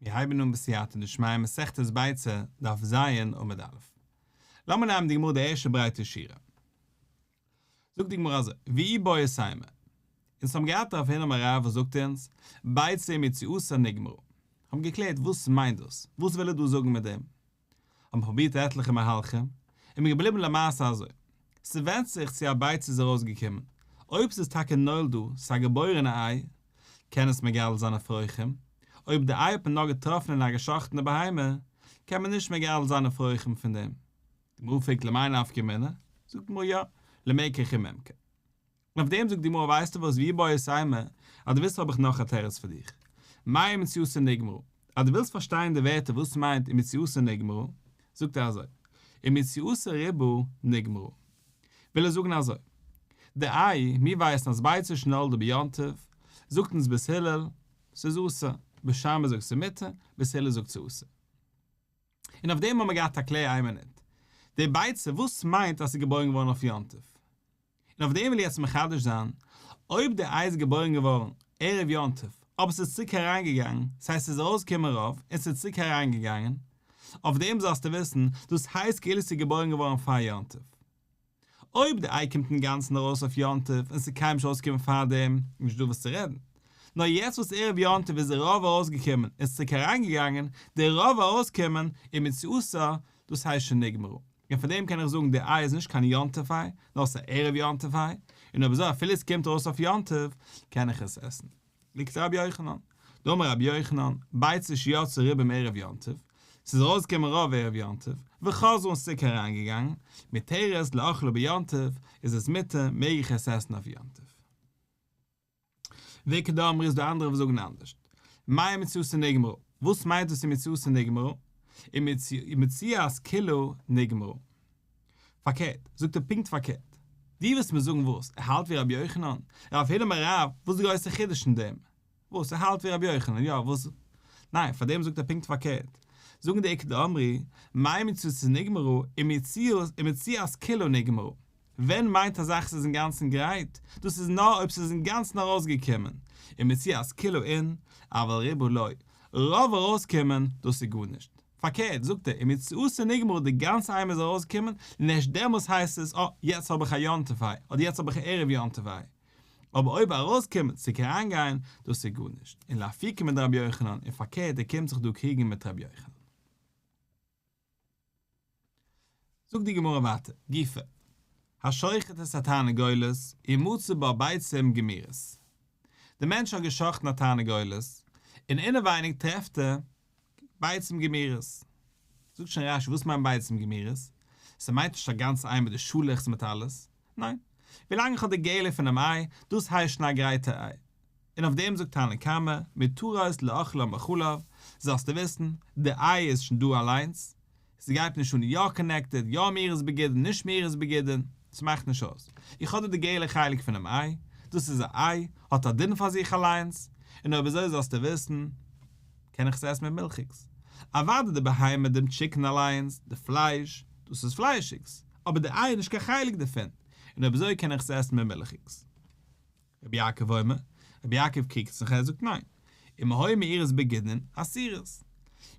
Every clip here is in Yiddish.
מיר הייבן אן בסייעתא דשמיא מסכת ביצה, דף ז, עמוד א'. לאמיר נעמען די גמרא די ערשטע ברייטע שורה. זאגט די גמרא אזוי, ואיבעית אימא. אונז האבן געהאט רב הונא אמר רב וואס זאגט אונז, ביצה ומציאתה נגמרה. האבן געקלערט וואס מיינט דאס? וואס וויל ער דא זאגן מיט דעם? האבן פרובירט עטליכע מהלכים, און מ'איז געבליבן למעשה אזוי. ס'ווענדט זיך צו א ביצה איז ארויסגעקומען. אויב ס'איז טאקע נולדה, ס'איז א געבוירענע איי, קען עס מגדל זיין אפרוחים. אויב די איי האט מען נאר געטראפן אין א געשאכטענע בהמה, קען מען נישט מגדל זיין אפרוחים פון דעם. די גמרא פרעגט למאי נפקא מינה? זאגט די גמרא יא, למקח וממכר. און אויף דעם זאגט די גמרא ווייסטו וואס ואיבעית אימא, אז דו ווילסט האב איך נאך א תירוץ פאר דיך, מאי ומציאתה נגמרה, אז דו ווילסט פארשטיין די ווערטער וואס מיינט ומציאתה נגמרה, זאגט ער אזוי, ומציאתה רובה נגמרה, וויל ער זאגן אזוי, די איי, מיר ווייסן אז ביצה שנולדה ביום טוב, זאגט אונז בית הלל, ס'איז אסור, בית שמאי זאגט ס'איז מותר, בית הלל זאגט ס'איז אסור. און אויף דעם האבן מיר געהאט א קלער איין מינוט, די ביצה וואס מיינט אז ס'איז געבוירן געווארן אויף יום טוב? און אויף דעם וויל איך יעצט מחדש זיין, אויב די איי איז געבוירן געווארן ערב יום טוב, אבער ס'איז צוריק אריינגעגאנגען, ס'הייסט ס'איז ארויסגעקומען רוב און ס'איז צוריק אריינגעגאנגען, אויף דעם זאלסטו וויסן, דאס הייסט כאילו ס'איז געבוירן געווארן פאר יום טוב. אויב די איי קומט אינגאנצן ארויס אויף יום טוב און ס'איז קיינמאל נישט ארויסגעקומען פארדעם, איז נישט דא וואס צו רעדן. נאר יעצט וואס ערב יום טוב איז די רוב ארויסגעקומען און ס'איז צוריק אריינגעגאנגען, די רוב ארויסקומען, ומציאתה, דאס הייסט שוין נגמרה. און פאר דעם קען איך זאגן די איי איז נישט קיין יום טוב איי, נאר ס'איז א ערב יום טוב איי, און אויב אזוי אפילו עס קומט ארויס אויף יום טוב, קען איך עס עסן. לכדרבי יוחנן. דאמר רבי יוחנן, ביצה שיצא רובה מערב יום טוב, ס'איז ארויסגעקומען רוב ערב יום טוב, וחזרה און ס'צוריק אריינגעגאנגען, מותרת לאכלה ביום טוב, איז עס מותר, מעג איך עס עסן אויף יום טוב. ואיכא דאמרי איז דא אנדערע וואס זאגן אנדערשט. מאי ומציאתה נגמרה? וואס מיינט דאס ומציאתה נגמרה? ומציאת כולה נגמרה. פארקערט, זאגט ער פונקט פארקערט. דו וועסט מיר זאגן וואס? ער האלט ווי רבי יוחנן? רב הונא אמר רב, וואס איז די גרויסע חידוש אין דעם? וואס? ער האלט ווי רבי יוחנן, יא, וואס? ניין, פאר דעם זאגט ער פונקט פארקערט. זאגן די איכא דאמרי, מאי ומציאתה נגמרה, ומציאת כולה נגמרה. ווען מיינט א זאך ס'איז אינגאנצן גרייט? דאס איז נאר אויב ס'איז אינגאנצן ארויסגעקומען, ומציאת כולה אין, אבל רובה לא, רוב ארויסקומען, דאס איז גארנישט. פארקערט, זאגט ער, ומציאתה נגמרה די גאנצע איי מוז ארויסקומען, און ערשט דעמאלס הייסט עס, אה, יעצט האב איך א יום טוב איי, אדער יעצט האב איך א ערב יום טוב איי. אבער אויב ארויסקומען, צוריק אריינגיין, דאס איז גארנישט. און לאפוקי מדרבי יוחנן, און פארקערט ער קומט זיך דא קריגן מיט רבי יוחנן. זאגט די גמרא ווייטער, גופא, השוחט את התרנגולת ומצא בה ביצים גמורות. דער מענטש האט גע'שחט'ן א תרנגולת, און אינעווייניג טרעפט ער ביצים גמורות. זאגט שוין רש"י, וואס מיינט ביצים גמורות? ס'מיינט נישט א גאנצע איי מיט די שאלעכץ מיט אלעס, ניין, ווילאנג איך האב די געלע פונעם איי, דאס הייסט שוין א גרייטע איי. און אויף דעם זאגט תנא קמא, מותרות לאכלן בחלב, זאלסטו וויסן, די איי איז שוין דא אליינס, ס'גייט נישט אן יא connected, יא מעורת בגידין, נישט מעורת בגידין, ס'מאכט נישט אויס. איך האב דא די געלע חלק פונעם איי, דאס איז א איי, האט א דין פאר זיך אליינס, און אויב אזוי זאלסטו וויסן, קען איך עס עסן מיט מילכיגס. אוודאי די בהמה, דעם chicken אליינס, די פלייש, דאס איז פליישיגס, אבער די איי איז נישט קיין חלק דערפון, און אויב אזוי קען איך עס עסן מיט מילכיגס. רבי יעקב אומר, רבי יעקב קריגט זיך ער זאגט ניין, אם היו מעורות בגידין, אסורות.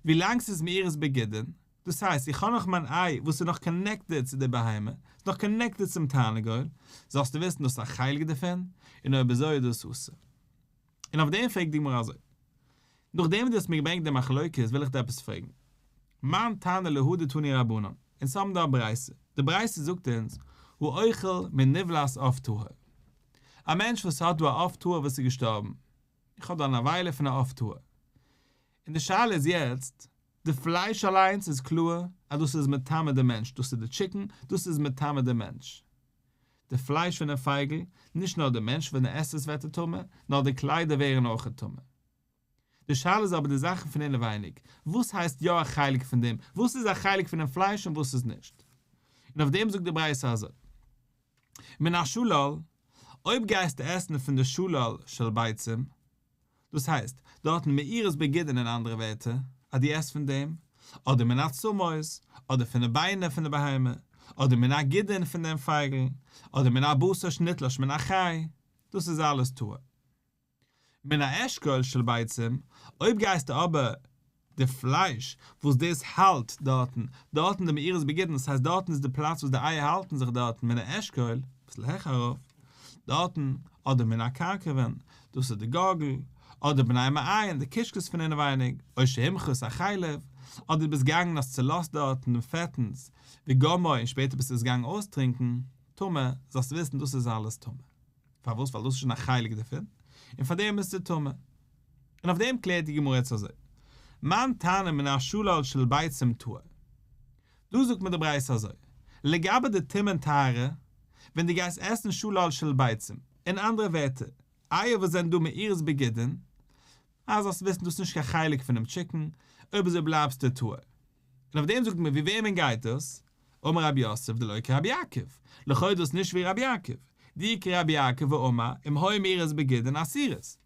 ווילאנג ס'איז מעורות בגידין, דאס הייסט איך האב נאך מיין איי וואס איז נאך connected צו די בהמה, ס'איז נאך connected צום תרנגול, זאלסטו וויסן דאס איז א חלק דערפון, און אויב אזוי איז דאס אסור. און אויף דעם פרעגט די גמרא אזוי, נאכדעם וואס דו האסט מיר געברענגט די מחלוקת וויל איך דיר עפעס פרעגן. מאן תנא להא דתנו רבנן, אונז האבן דא א ברייתא, די ברייתא זאגט אונז, האוכל מנבלת עוף טהור. א מענטש וואס האט דא א עוף טהור וואס איז געשטארבן, איך האב דא א נבילה פון א עוף טהור, און די שאלה איז יעצט, די פלייש אליינס איז קלאר אז דאס איז מטמא די מענטש, דאס איז די chicken, דאס איז מטמא די מענטש. די פלייש פונעם פייגל, נישט נאר די מענטש ווען ער עסט עס ווערט ער טמא, נאר די קליידער ווערן אויכעט טמא. די שאלה איז אבער די זאכן פון אינעווייניג, וואס הייסט יא א חלק פון דעם, וואס איז א חלק פונעם פלייש און וואס איז נישט. און אויף דעם זאגט די ברייתא אזוי, מן השלל, אויב גייסטו עסן פון די שלל של ביצים, דאס הייסט, דארטן מעורות בגידין אין אנדערע ווערטער, אז דו עסט פון דעם, אדער מן העצמות, אדער פון די ביינער פון די בהמה, אדער מן הגידין פון דעם פייגל, אדער מן הבשר שנתלש מן החי, דאס איז אלעס טהור. מן האשכול של ביצים, אויב גייסטו אבער. די פלייש וואס דאס האלט דארטן, דארטן די מעורות בגידין, דאס הייסט דארטן איז די פלאץ וואס די אייער האלטן זיך דארטן מן האשכול, אביסל העכער ארויף, דארטן, אדער מן הקרקבין, דאס איז די גארגל, אדער בני מעיים, די קישקעס פון אינעווייניג, או שהמחה את החלב, אדער דו ביסט געגאנגען האסט צולאזט דארטן דעם פעטנס, וגמעו, און שפעטער ביסטו עס געגאנגען אויסטרינקען, טמא, זאלסטו וויסן דאס איז אלעס טמא. פארוואס? ווייל דאס איז שוין א חלק דערפון, און פאר דעם ביסטו טמא. און אויף דעם קלערט די גמרא יעצט אזוי, מאן תנא מן השלל של ביצים טהור. דא זאגט מיר די ברייתא אזוי, לגבי די טומאה און טהרה, ווען דו גייסט עסן שלל של ביצים, אין אנדערע ווערטער, אייער וואס זענען דא מעורות בגידין, אז זאלסט וויסן דאס איז נישט קיין חלק פונעם טשיקן, אויב אזוי בלייבסטו טהור. און אויף דעם זאגט מען ווי וועמען גייט דאס? אמר רב יוסף דלא כרבי יעקב, לכאו' דאס נישט ווי רבי יעקב, דאי כרבי יעקב האמר אם היו מעורות בגידין אסורות.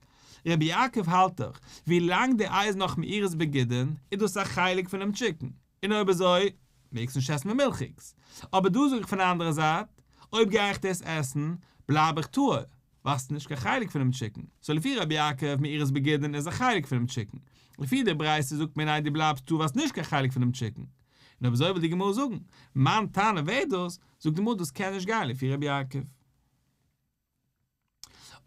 רבי יעקב האלט דאך ווי לאנג די איי איז נאך מעורות בגידין איז דאס א חלק פונעם טשיקן, און אויב אזוי מעגסט נישט עסן מיט מילכיגס. אבער דא זאג איך פון די אנדערע זייט, אויב גיי איך דאס עסן בלייב איך טהור, ווייל ס'איז נישט קיין חלק פונעם טשיקן, סאו לפי רבי יעקב מעורות בגידין איז א חלק פונעם טשיקן, לפי די ברייתא זאגט מען ניין דו בלייבסט טהור ווייל ס'איז נישט קיין חלק פונעם טשיקן, און אויב אזוי וויל די גמרא זאגן, מאן תנא ווער דאס, זאגט די גמרא דאס קען נישט גיין לפי רבי יעקב.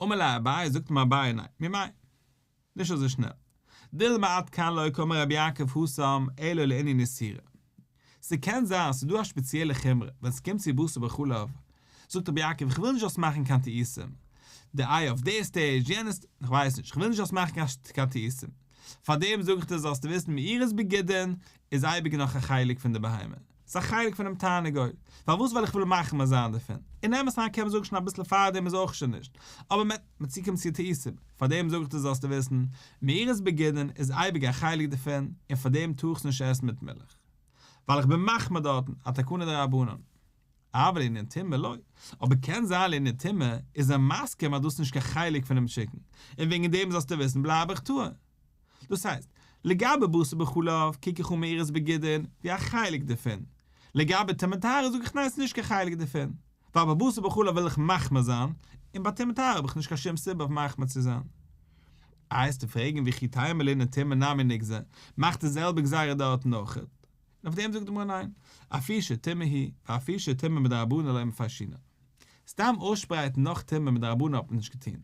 אמר ליה אביי, זאגט אים אביי ניין, ממאי? נישט אזוי שנעל. דילמא עד כאן לא קאמר רבי יעקב התם אלא לענין איסורא. ס'קען זיין ס'איז דא א שפעציעלע חומרא ווען ס'קומט צו בשר בחלב, זאגט רבי יעקב איך וויל נישט זאלסט מאכן קיין טעותים, די איי אויף די סטעידזש, יענע סטעידזש, כ'ווייס נישט, כ'וויל נישט זאלסט מאכן קיין טעותים, פארדעם זאג איך דיר זאלסטו וויסן מעורות בגידין איז אייביג נאך א חלק פון די בהמה. ס'איז א חלק פונעם תרנגול. פארוואס? ווייל איך וויל מחמיר זיין דערפון. אין אמת אריין קען מען זאגן שוין אביסל פארדעם איז אויך שוין נישט. אבער מען מען צוקומט צו טעותים. פארדעם זאג איך דיר זאלסטו וויסן, מעורות בגידין איז אייביג א חלק דערפון, און פארדעם טאר איך עס נישט עסן מיט מילך. ווייל איך בין מחמיר דארטן, א תקנה דרבנן. אבל לענין טומאה לא. אבער קען זיין לענין טומאה איז ער מסכים אז דאס איז נישט קיין חלק פונעם טשיקן, און וועגן דעם זאלסטו וויסן בלייב איך טהור. דאס הייסט, לגבי בשר בחלב קוק איך אן מעורות בגידין ווי א חלק דערפון, לגבי טומאה טהרה זאג איך ניין ס'נישט קיין חלק דערפון, ווייל ביי בשר בחלב וויל איך מחמיר זיין, און ביי טומאה טהרה האב איך נישט קיין שום סיבה אויף מחמיר צו זיין. איי וועסטו פרעגן וכי תימא לענין טומאה נמי ניגזור, מאך די זעלבע גזירה דארטן אויכעט. און אויף דעם זאגט די גמרא ניין, אפושי טומאה היא, ואפושי טומאה מדרבנן לא מפרשינן. סתם אויסשפרייטן נאך טומאה מדרבנן האט מען נישט געטון.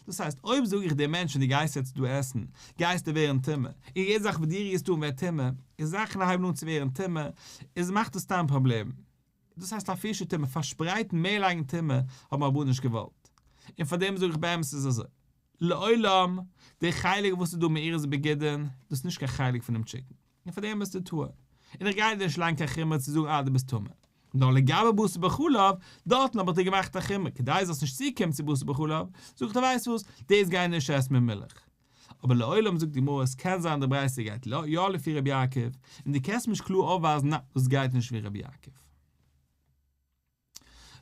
דאס הייסט, אויב זאג איך דעם מענטש ווען דו גייסט יעצט דא עסן, גייסטו ווערן טמא, און יעדע זאך וואס דו רירסט אן ווערט טמא, און זאכן הייבן אן צו ווערן טמא, איז מאכט עס סתם פראבלעמען. דאס הייסט אפושי טומאה, פארשפרייטן מער לייגן טומאה, האבן רבנן נישט געוואלט. און פאר דעם זאג איך באמת איז אזוי. לעולם, די חלק וואס איז דא מעורות בגידין, דאס איז נישט קיין חלק פונעם טשיקן. און פאר דעם ביסטו טהור. און איך גיי דיר נישט לייגן קיין חומרא צו זאגן אה דו ביסט טמא. נאר לגבי בשר בחלב, דארטן האב איך דיר געמאכט א חומרא, כדי זאלסט נישט צוקומען צו בשר בחלב, זאג איך דיר ווייסט וואס, דאס גיי נישט עסן מיט מילך. אבער לעולם זאגט די גמרא עס קען זיין די ברייתא גייט יא לפי רבי יעקב, און דו קענסט מיר נישט קלאר אויפווייזן ניין דאס גייט נישט ווי רבי יעקב.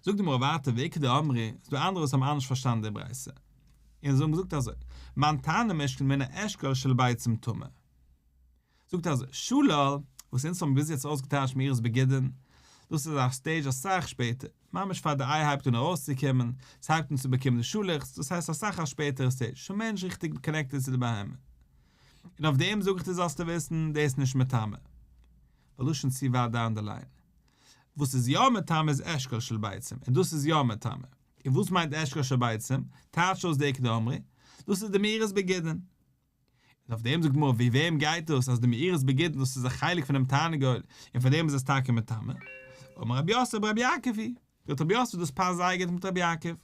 זאגט די גמרא ווייטער ואיכא דאמרי, ס'איז דא אנדערע וואס האבן אנדערש פארשטאנען די ברייתא, און זיי האבן געזאגט אזוי, מאן תנא משקל מן האשכול של ביצים טמא. זאגט אזוי, שלל, וואס אונז האבן ביז יעצט אויסגעטייטשט מעורות בגידין, דאס איז א סטעידזש אסאך שפעטער, ממש פאר די איי הייבט אן ארויסצוקומען, ס'הייבט אן צו באקומען די שאלעכץ, דאס הייסט אסאך א שפעטערע סטעידזש, שוין מער נישט ריכטיג קאנעקטעד צו די בהמה. און אויף דעם זאג איך דיר זאלסטו וויסן, דאס איז נישט מטמא. ווייל דאס איז שוין צו ווייט דאון די ליין. וואס איז יא מטמא איז אשכול של ביצים, און דאס איז יא מטמא. און וואס מיינט אשכול של ביצים? טייטש אויס די איכא דאמרי, דאס איז די מעורות בגידין. און אויף דעם זאגט די גמרא, ווי וועם גייט דאס אז די מעורות בגידין דאס איז א חלק פונעם תרנגול, און פאר דעם איז עס טאקע מטמא? אמר רב יוסף ברבי יעקב היא, זאגט רב יוסף דאס פאסט זייער גוט מיט רבי יעקב,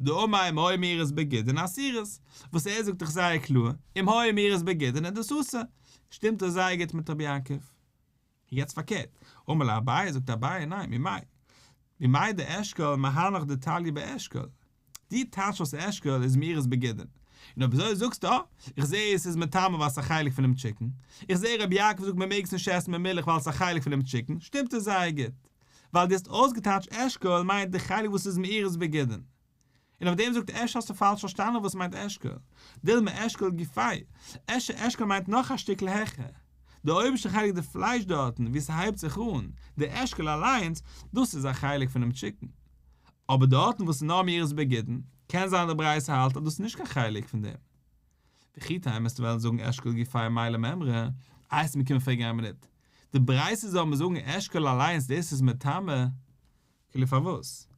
דאמר אם היו מעורות בגידין אסורות, וואס ער זאגט דאך זייער קלאר, אם היו מעורות בגידין איז דאס אסור, שטימט דאס זייער גוט מיט רבי יעקב. יעצט פארקערט, אמר ליה אביי, זאגט אביי, ניין, ממאי? ממאי דאשכול מהנך דתליא באשכול? דו טייטשסט אויס אשכול איז מעורות בגידין, און אויב אזוי זאגסטו אה, איך זע עס איז מטמא ווייל עס איז א חלק פונעם טשיקן, איך זע רבי יעקב זאגט מען מעג עס נישט עסן מיט מילך ווייל עס איז א חלק פונעם טשיקן, שטימט עס זייער גוט, ווייל דו האסט אויסגעטייטשט אשכול מיינט די חלק וואס איז מעורות בגידין. און אויף דעם זאגט אפשר האסטו פאלש פארשטאנען וואס מיינט אשכול, דילמא אשכול גופיה, אפשר אשכול מיינט נאך א שטיקל העכער, די אויבערשטע חלק די פלייש דארטן ווי ס'הייבט זיך אן, די אשכול אליינס, דאס איז א חלק פונעם טשיקן. אבער דארטן וואס איז נאר מעורות בגידין, קען זיין די ברייתא האלט אז דאס איז נישט קיין חלק פון דעם. וכי תימא וועסטו וועלן זאגן אשכול גופיה מאי למימרא, איי וועסט מיר קומען פרעגן איין מינוט, די ברייתא זאל מיר זאגן אשכול אליינס דאס איז מטמא, כאילו פארוואס?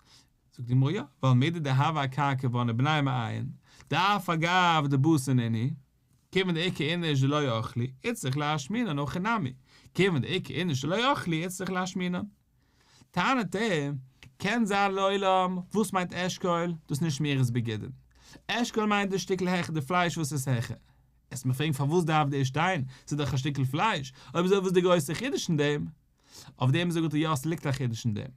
זאגט די גמרא יא, ווייל מידי דהוה אכרכוון ובני מעיים, דאף על גב דבתר נינהו, כיוון דאיכא איניש דלא אכלי, איצטריך לאשמועינן הכא נמי, כיוון דאיכא איניש דלא אכלי איצטריך לאשמועינן. טענה'ט ער, קען זיין לעולם, וואס מיינט אשכול? דאס איז נישט שמירת בגידין. אשכול מיינט די שטיקל העכער די פלייש וואס איז העכער. וועסט מיר פרעגן פארוואס דארף דאס שטיין, ס'איז דאך א שטיקל פלייש, אויב אזוי וואס איז די גרויסע חידוש אין דעם? אויף דעם זאגט ער יא ס'ליגט א חידוש אין דעם.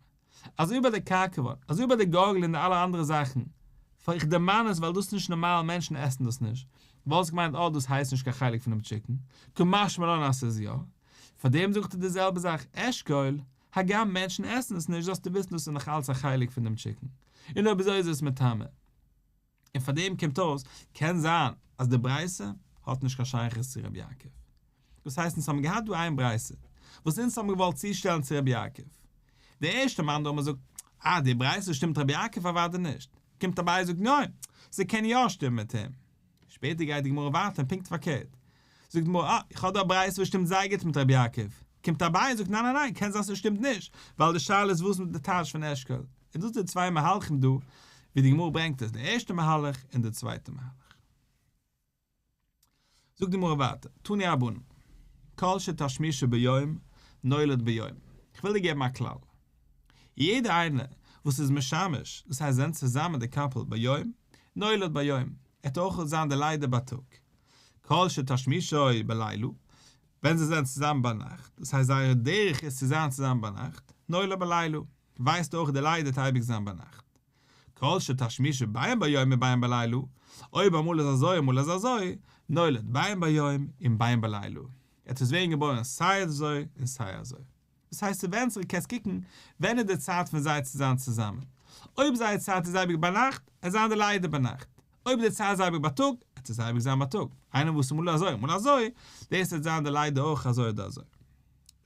אזוי ביי די כרכוון, אזוי ביי די גארגל און די אלע אנדערע זאכן. פאר איך דערמאן עס ווייל דאס איז נישט נארמאל מענטשן עסן דאס נישט. וואלסט געמיינט אה דאס הייסט נישט קיין חלק פונעם טשיקן, קא משמע לן אז ס'איז יא. פאר דעם זאגט ער די זעלבע זאך אשכול, הגם מענטשן עסן עס נישט זאלסטו וויסן דאס איז נאך אלץ א חלק פון דעם טשיקן. און אויב אזוי איז עס מטמא. און פאר דעם קומט אויס, קען זיין אז די ברייתא האט נישט קיין שייכות צו רבי יעקב. דאס הייסט אונז האבן געהאט דא איין ברייתא וואס אונז האבן געוואלט צושטעלן צו רבי יעקב. דער ערשטער מאן דאמר זאגט, אה די ברייתא שטימט רבי יעקב אוודאי נישט. קומט אביי זאגט ניין, ס'קען יא שטימען מיט אים. שפעטער גייט די גמרא ווייטער און פונקט פארקערט. זאגט די גמרא, אה, איך האב דא א ברייתא וואס שטימט זייער גוט מיט רבי יעקב. קומט אביי און זאגט, ניין ניין ניין, קען זיין ס'שטימט נישט, ווייל די שאלה איז וואס מיט די טייטש פון אשכול. און דאס איז די צוויי מהלכים דא, ווי די גמרא ברענגט עס, די ערשטע מהלך און די צווייטע מהלך. זאגט די גמרא ווייטער, תנו רבנן, כל שתשמישו ביום, נולד ביום. איך וויל דיר געבן א כלל. יעדער איינער וואס איז משמש, דאס הייסט זענען צוזאמען די קאפל ביום, נולד ביום, עט אויך זיין די לידה בייטאג. כל שתשמישו בלילה, ווען זיי זענען צוזאמען ביינאכט, דאס הייסט זייער דרך איז צו זיין צוזאמען ביינאכט, נולד בלילה, ווייסט אויך די לידה עט אייביג זיין ביינאכט. כל שתשמישו בין ביום ובין בלילה, אויב אמאל איז אזוי אמאל איז אזוי, נולד בין ביום און בין בלילה, עט עס ווערן געבוירן סיי אזוי און סיי אזוי. דאס הייסט ס'ווענדט זיך קענסט קוקן ווען איז די צייט פון זיי צו זיין צוזאמען. אויב זייער צייט איז אייביג ביינאכט, עט זיין די לידה ביינאכט. אויב די צייט איז אייביג בייטאג, עט עס אייביג זיין בייטאג. איינער וואס אמאל אזוי אמאל אזוי, דאס עט זיין די לידה אויך אזוי אדער אזוי.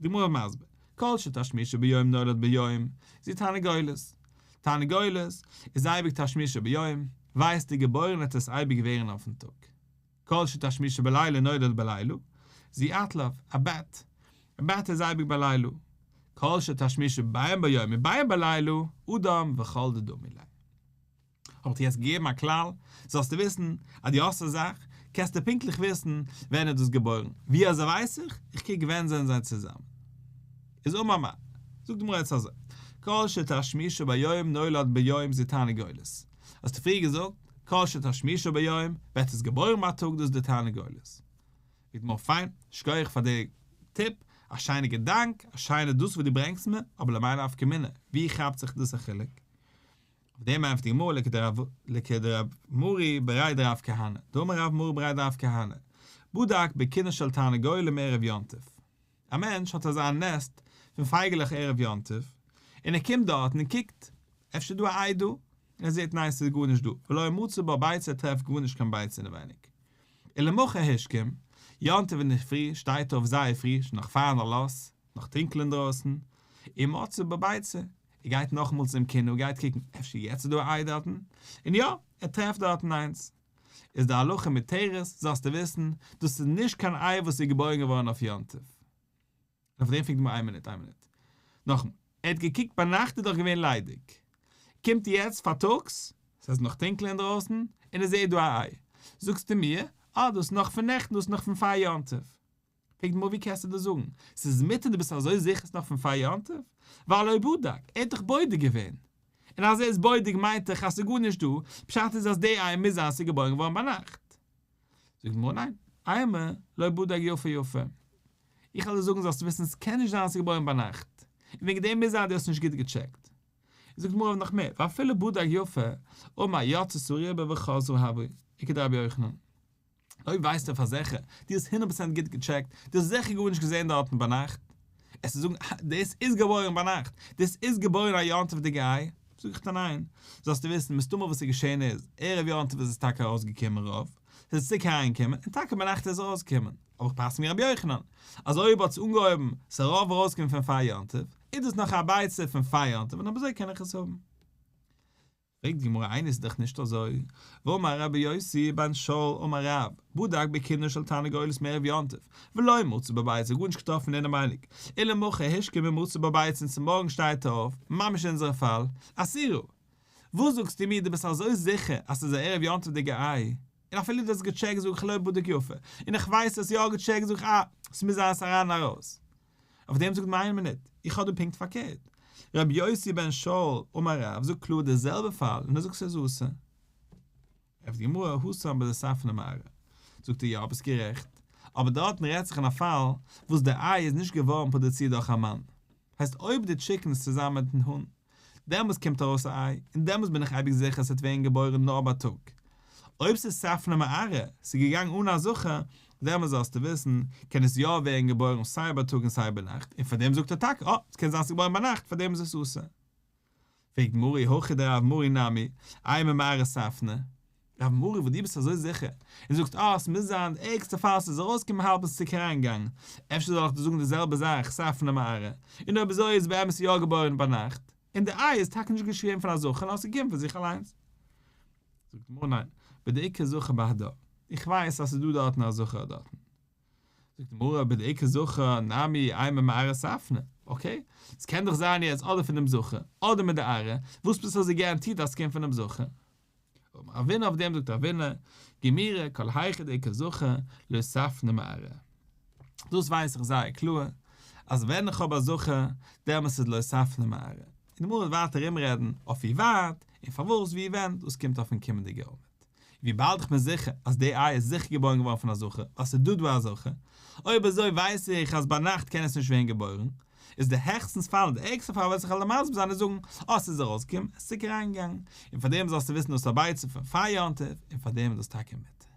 די גמרא מסביר, כל שתשמישו ביום נולד ביום, זו תרנגולת. תרנגולת איז אייביג תשמישו ביום, ווייסט די געבוירן עט עס אייביג ווערן אויפן טאג. כל שתשמישו בלילה נולד בלילה, זו עטלף, א bat. א bat איז אייביג בלילה. כל שתשמישו בין ביום ובין בלילה, אדם וכל דדמי ליה. האב איך דיר יעצט געגעבן א כלל, זאלסטו וויסן אז דו האסט א זאך, קענסטו פונקטליך וויסן ווען איז דאס געבוירן. ווי אזוי ווייס איך? איך קוק ווען זענען זיי צוזאמען. איז אמר מר. זאגט די גמרא יעצט אזוי, כל שתשמישו ביום נולד ביום זו תרנגולת. האסטו פריער געזאגט, כל שתשמישו ביום, ווערט עס געבוירן בייטאג דאס איז די תרנגולת. זאגט די גמרא פיין, שכוח פאר די טיפ, א שיינע געדאנק, א שיינע דאס וואס דו ברענגסט מיר, אבער למאי נפקא מינה, ווי כאפט זיך דאס א חילוק? אויף דעם ענטפערט די גמרא לכדרב מרי בריה דרב כהנא, דאמר רב מרי בריה דרב כהנא, בדק בקינה של תרנגולים ערב יום טוב. א מענטש האט אזא נעסט פון פייגעלעך ערב יום טוב, און ער קומט דארטן און קוקט, אפשר איז דא א איי דא? און ער זעט ניין ס'איז גארנישט דא, ולא מצא בה ביצה ער טרעפט גארנישט קיין ביצה אינעווייניג. ולמחר השכים, יום טוב אינדערפרי שטייט ער אויף זייער פרי, שוין נאך פארן עלות, נאך טונקל אינדרויסן, ומצא בה ביצה, ער גייט נאכאמאל צום קינה און גייט קוקן אפשר יעצט איז דא א איי דארטן, און יא, ער טרעפט דארטן איינס. איז די הלכה מותרת, זאלסטו וויסן, דאס איז נישט קיין איי וואס איז געבוירן געווארן אויף יום טוב. און אויף דעם פרעגט די גמרא איין מינוט, איין מינוט. נאכאמאל, ער האט געקוקט ביינאכט איז דאך געווען ליידיג. קומט יעצט פארטאגס, ס'איז נאך טונקל אינדרויסן, און ער זעט דא א איי. זאגסטו מיר, אה דאס איז נאך פון נעכטן, דאס איז נאך פון פאר יום טוב. פרעגט די גמרא ווי קענסטו דאס זאגן? ס'איז מותר דו ביסט אזוי זיכער ס'נאך פון פאר יום טוב? והלא בדק, ער האט דאך בודק געווען. און אז ער איז בודק מיינט דאך אז ס'איז גארנישט דא, פשט איז אז די איי מוז זיין ס'איז געבוירן געווארן ביינאכט. זאגט די גמרא ניין, אימא לא בדק יפה יפה. איך וועל דיר זאגן זאלסטו וויסן ס'קען נישט זיין ס'איז געבוירן ביינאכט, און וועגן דעם מוז זיין דו האסט נישט גוט געטשעקט. זאגט די גמרא נאך מער, ואפילו בדק יפה, אמר יצתה ריבה וחזרה הויא, וכדרבי יוחנן. אויב ווייסטו פאר זיכער, דו האסט הונדערט פראצענט גוט געטשעקט, דו האסט זיכער גארנישט געזען דארטן ביינאכט, עס צו זאגן דאס איז געבוירן ביינאכט, דאס איז געבוירן א יום טוב'דיגע איי, זאג איך דיר ניין, זאלסטו וויסן, מסתמא וואס איז געשען איז, ערב יום טוב איז עס טאקע ארויסגעקומען רוב, עס איז צוריק אריינגעקומען, און טאקע ביינאכט איז עס ארויסגעקומען, אבער איך פסק'ן ווי רבי יוחנן, אז אויב האט עס אנגעהויבן ס'רוב ארויסקומען פון פאר יום טוב, איז דאס נאך א ביצה פון פאר יום טוב און אויב אזוי קען איך עס האבן. פרעגט די גמרא איני, ס'איז דאך נישט אזוי, והאמר רבי יוסי בן שאול אמר רב, בדק בקינן של תרנגולת מערב יום טוב, ולא מצא בה ביצה, גארנישט געטראפן אינעווייניג, ולמחר השכים ומצא בה ביצה און צומארגן שטייט ער אויף, ממש אונזערע פאל, אסורה. וואס זאגסטו מיר דו ביסט אזוי זיכער אז ס'איז א ערב יום טוב'דיגע איי, און אפילו דו האסט געטשעקט זאג איך לא בדק יפה, און איך ווייס אז יא געטשעקט זאג איך אה, ס'מוז זיין ס'אריין און ארויס. אויף דעם זאגט מען איין מינוט, איך האב דא פונקט פארקערט. רבי יוסי בן שאול אמר רב זאגט קלאר די זעלבע פאל און ער זאגט ס'איז אסור. ענטפערט די גמרא התם בדספנא מארעא. זאגט ער יא ביסט גערעכט, אבער דארטן רעדט זיך אין א פאל וואס די איי איז נישט געווארן פראדוצירט דורך א מאן. הייסט אויב די טשיקן איז צוזאמען מיטן האן, דעמאלס קומט ארויס א איי, און דעמאלס בין איך אייביג זיכער ס'וועט ווערן געבוירן נאר בייטאג. אויב ס'איז ספנא מארעא, ס'איז געגאנגען אן א זכר, דעמאלס זאלסטו וויסן, קען עס יא ווערן געבוירן סיי בייטאג און סיי ביינאכט, און פארדעם זאגט ער טאקע, אה, ס'קען זיין ס'איז געבוירן ביינאכט, פארדעם איז עס אסור. פרעגט די גמרא אי הכי דרב מרי נמי, אימא מארעא ספנא. רב מרי וואס דו ביסט אזוי זיכער, און זאגסט אה עס מוז זיין די ערגסטע פאל ס'איז ארויסגעקומען האלב און ס'איז צוריק אריינגעגאנגען, אפשר זאל איך דיר זאגן די זעלבע זאך ספנא מארעא, און אויב אזוי איז באמת יא געבוירן ביינאכט, און די איי איז טאקע נישט געשען פון א זכר נאר ס'איז געקומען פון זיך אליינס. זאגט די גמרא ניין, בדאיכא זכר בהדה, איך ווייס אז ס'איז דא דארטן א זכר דארטן. זאגט די גמרא בדאיכא זכר נמי אימא מארעא ספנא, okay, ס'קען דאך זיין יעצט אדער פונעם זכר, אדער מיט די ארעא, וואס ביסטו אזוי גאראנטירט אז ס'קומט פונעם זכר? אמר רבינא אויף דעם זאגט רבינא, גמירי כל היכא דאיכא זכר לא ספנא מארעא. דאס ווייס איך זייער קלאר, אז ווען איך האב א זכר, דעמאלס איז לא ספנא מארעא. און די גמרא וועט ווייטער ארומרעדן אויף ווי ווייט, און פארוואס, ווי ווען, דאס קומט אויפן קומענדיגע עמוד. וויבאלד איך בין זיכער אז די איי איז זיכער געבוירן געווארן פון א זכר, ווייל ס'איז דא דא א זכר, אויב אזוי ווייס איך אז ביינאכט קען עס נישט ווערן געבוירן, איז די העכסטנס פאל און די ערגסטע פאל וועט זיך אלע מסביר זיין און זאגן אה ס'איז ארויסגעקומען, עס איז צוריק אריינגעגאנגען, און פאר דעם זאלסטו וויסן דאס איז א ביצה פון פאר יום טוב, און פאר דעם איז דאס טאקע מותר.